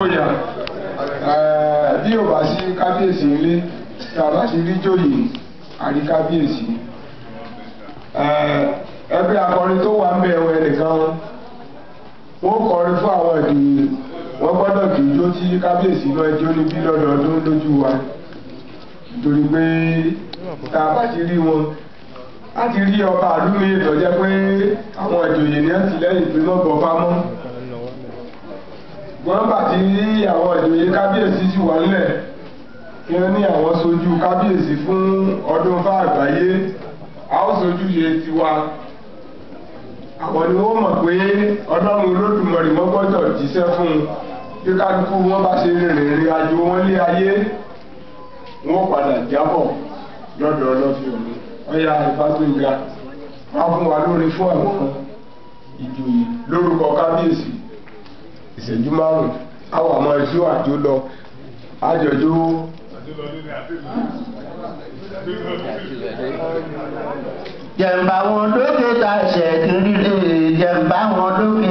Bí ò bá sí kábíyèsí ilé, tí a bá sì rí jòyè, àrí kábíyèsí. Ẹgbẹ́ akọrin tó wà ń bẹ ẹwọ ẹnìkan, wọ́n kọrin fún àwọn ìdòyè, wọ́n gbọ́dọ̀ kì í jó tí kábíyèsí náà jó níbí lọ́dọọdún lójú wa. Nítorí pé tá a bá ti rí wọn, a ti rí ọba àlú mi tó jẹ́ pé àwọn ìjòyè ní àtìlẹ́yìn pé wọ́n bọ̀ fámọ́. Wọ́n bá ti rí àwọn ìjòyè kábíyèsí sì wà nílẹ̀ kí wọ́n ní àwọn sojú kábíyèsí fún ọdún fá àgbáyé, a ó sojú ṣe tiwa. Àwọn ni wọ́n mọ̀ pé Ọlọ́run Olódùmarè wọ́n gbọ́dọ̀ jíṣẹ́ fún un bí kálukú wọn bá ṣe rìnrìn ìrìn àjò wọn lé ayé, wọ́n padà jábọ̀ lọ́dọ̀ Ọlọ́fin ọ̀run. Ọ̀yá Ifágbénga wá fún wa lórí fún àwọn ìjòyè lórúkọ kábíyèsí. Ìṣẹ́jú márùn-ún àwọn àmọ́ ẹjọ́ àjò lọ àjọjó. Jẹ̀mbà wọn dókítà ṣẹ̀kìrì, jẹ̀mbà wọn dókítà.